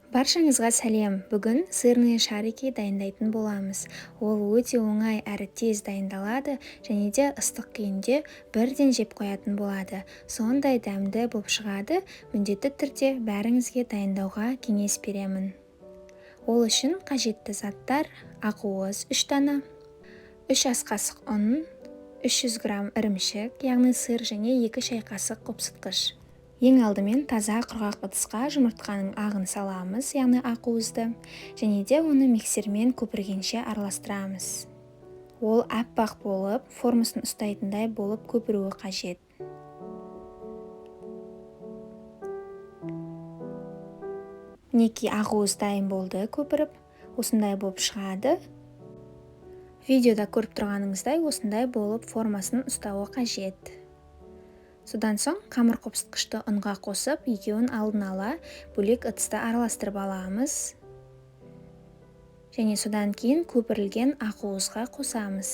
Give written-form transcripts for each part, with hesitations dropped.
Баршаңызға сәлем! Бүгін сырные шарики дайындайтын боламыз. Ол өте оңай әрі тез дайындалады және де ыстық күйінде бірден жеп қоятын болады. Сондай дәмді болып шығады, міндетті түрде бәріңізге дайындауға кеңес беремін. Ол үшін қажетті заттар: ақуыз 3 дана, 3 ас қасық ұн, 300 грамм ірімшік, яғни сыр және 2 шай қасық қопсытқыш. Ең алдымен таза құрғақ ыдысқа жұмыртқаның ағын саламыз, яғни ақуызды, және де оны миксермен көпіргенше араластырамыз. Ол аппақ болып, формасын ұстайтындай болып көпіруі қажет. Мінекей ақуыз дайын болды көпіріп, осындай болып шығады. Видеода көріп тұрғаныңыздай осындай болып формасын ұстауы қажет. Содан соң қамыр қопсытқышты ұнға қосып, екеуін алдын ала бөлек ыдыста араластырып аламыз. Және содан кейін көпірілген ақуызға қосамыз.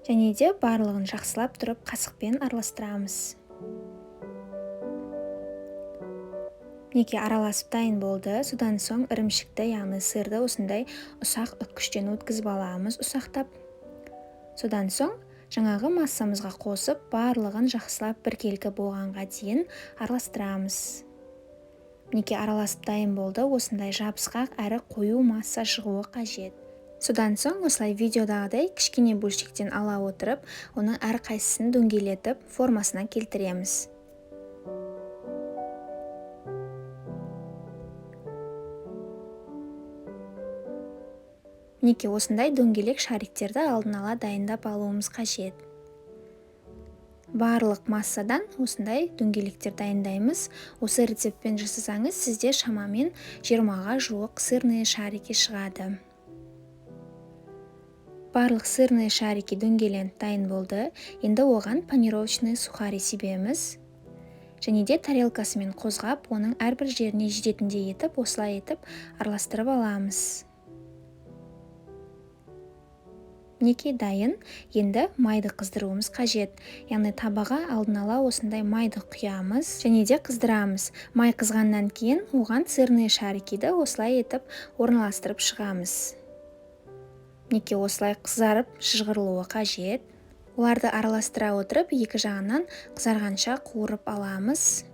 Және де барлығын жақсылап тұрып қасықпен араластырамыз. Мінекей араласып дайын болды. Содан соң ірімшікті, яғни сырды осындай ұсақ үккіштен өткізіп аламыз, ұсақтап. Содан соң жаңағы массамызға қосып, барлығын жақсылап біркелкі болғанға дейін араластырамыз. Мінекей араласып дайын болды. Осындай жабысқақ әрі қою масса шығуы қажет. Содан соң осылай видеодағыдай кішкене бөлшектен ала отырып, оның әрқайсысын дөңгелетіп формасына келтіреміз. Мінекей осындай дөңгелек шариктерді алдын ала дайындап алуымыз қажет. Барлық массадан осындай дөңгелектер дайындаймыз. Осы рецептпен жасасаңыз, сізде шамамен 20-ға жуық сырные шарики шығады. Барлық сырные шарики дөңгеленіп дайын болды. Енді оған панировочный сухари себеміз. Және де тарелкасымен қозғап, оның әрбір жеріне жететіндей етіп, осылай етіп араластырып аламыз. Мінекей дайын. Енді майды қыздыруымыз қажет. Яғни табаға алдын ала осындай майды құямыз және де қыздырамыз. Май қызғаннан кейін оған сырные шарикиді осылай етіп орналастырып шығамыз. Мінекей осылай қызарып шыжғырылуы қажет. Оларды араластыра отырып, екі жағынан қызарғанша қуырып аламыз.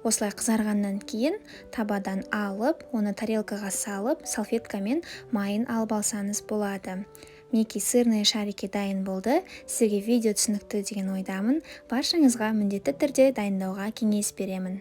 Осылай қызарғаннан кейін табадан алып, оны тарелкаға салып, салфеткамен майын алып алсаңыз болады. Мінекей сырные шарики дайын болды. Сіздерге видео түсінікті деген ойдамын. Баршаңызға міндетті түрде дайындауға кеңес беремін.